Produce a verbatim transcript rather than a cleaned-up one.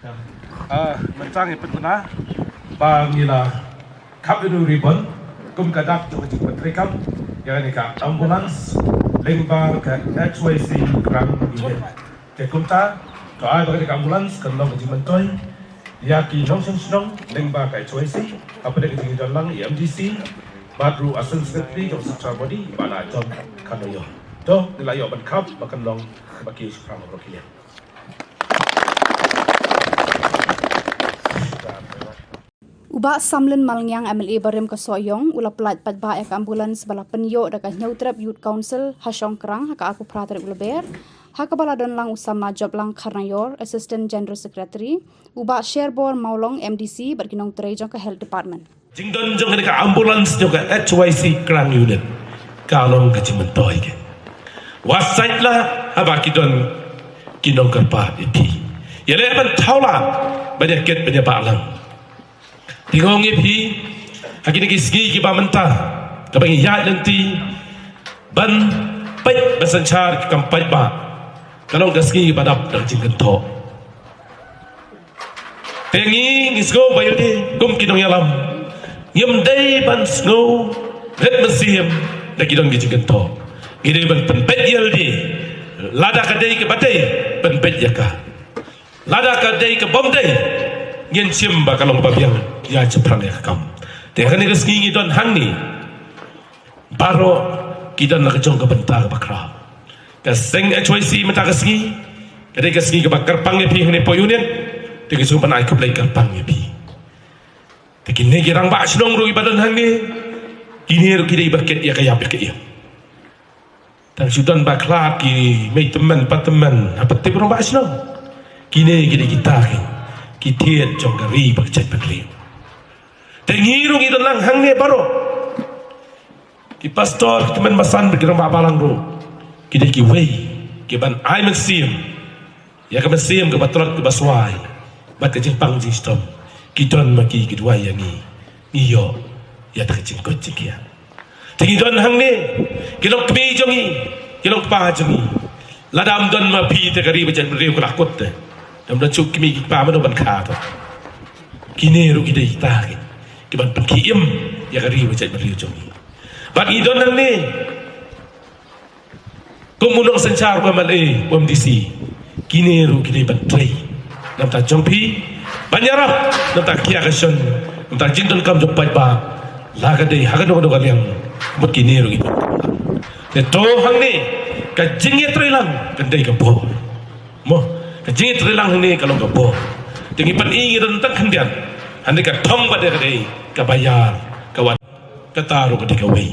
Ah, mynta ngi pynbna ba ngi la khap ïa u ribbon kum ka dak jong ka jingpyntreikam ïa kane ka ambulance lyngba ka H Y C Krang Unit. Te kumta, to ai ba kane ka ambulance kan long ka jingmyntoi ïa ki nongshong shnong lyngba ka H Y C, hapdeng ka jingdon lang i M D C bad ruh Assistant Secretary jong Central Body, i Bah John Khannaior. To, ngi la ïoh ban khap ba kan long ba ki shaphrang baroh ki liang. U Bah Samlin Malngiang, M L A barim ka Sohiong, u la pyllait paidbah ïa ka ambulance ba la pynïoh da ka Hynñiewtrep Youth Council ha Shongkrang ha ka arphew phra tarik u Lber, ha kaba la don lang u Samla Joplang Khannaior, Assistant General Secretary, u Bah Sherbor Mawlong, M D C, bad ki nongtrei jong ka Health Department. Jingdon jong kane ka ambulance jong ka H Y C Krang Unit ka long ka jingmyntoi ka. Wat sait la haba ki don ki nongkyrpad ïa phi. Ïaleh ban thaw lad ban ïa kit ban ïa bah lang. Te nga ong ïa phi, ha kine ki sngi kiba mynta, kaba ngi ïaid lynti ban peit ban synshar ki kam paidbah, ka long ka sngi ba dap da ka jingkynthoh. Te ngi, ngi sngew ba ïalade kum ki nongïalam, ngim dei ban sngew rit mynsiem da ki don ki jingkynthoh. Ngi dei ban pynbeit ïalade, lada ka dei kaba dei, pynbeit ïa ka. Lada ka dei kabym dei, ngin shim ba ka long ba biang ïa shaphrang ïa ka kam. Te ha kane ka sngi ngi don hangne, baroh ki don la ka jong ka bynta kaba khraw. Ka seng H Y C mynta ka sngi ka dei ka sngi kaba kyrpang ïa phi hangne poh unit. Te ka sngi ban ai khublei kyrpang ïa phi. Te kine ki rangbah shnong ruh kiba don hangne, kine ruh ki dei ba kit ïa ka ïap ïa ka im. Tang shu don ba khlad ki mei tymmen pa tymmen ha pat tip rangbah shnong. Kine ki dei kita ki, ki thied jong ka ri bad ka jaitbynriew. Te ngi ruh ngi don lang hangne baroh. Ki pastor, ki tymmen basan, ki rangbah balang ruh ki dei kiwei kiban ai mynsiem ïa ka mynsiem kaba tlot kaba swai bad ka jingpang jingshitom. Ki don ma ki, ki duwai ïa ngi, ngi ïoh ïa ka jingkoit jingkhiah. Te ngi don hangne, ki long kmie jong ngi, ki long kpa jong ngi. Lada ym don ma phi te ka ri bad jaitbynriew ka la kut te. Ym don shuh kmie ki kpa mano ban kha to. Kine ruh ki dei kita ki, kiban pynkhie im ïa ka ri bad jaitbynriew jong ngi. Bad ngi don hangne kum u nongsynshar, u M L A, u M D C, kine ruh ki dei ban trei na bynta jong phi, ban ïarap na bynta ka khia ka shon, na bynta jingdonkam jong paidbah, la ka dei ha kano kano ka liang, mut kine ruh ki dei. Te to hangne ka jingïatreilang kan dei ka bor. Mo, ka jingïatreilang hangne ka long ka bor. Te ngi pyni ngi don tang khyndiat, hangne ka thong ba dei ka dei kaba ïar, ka wan, kata ruh ka dei kawei.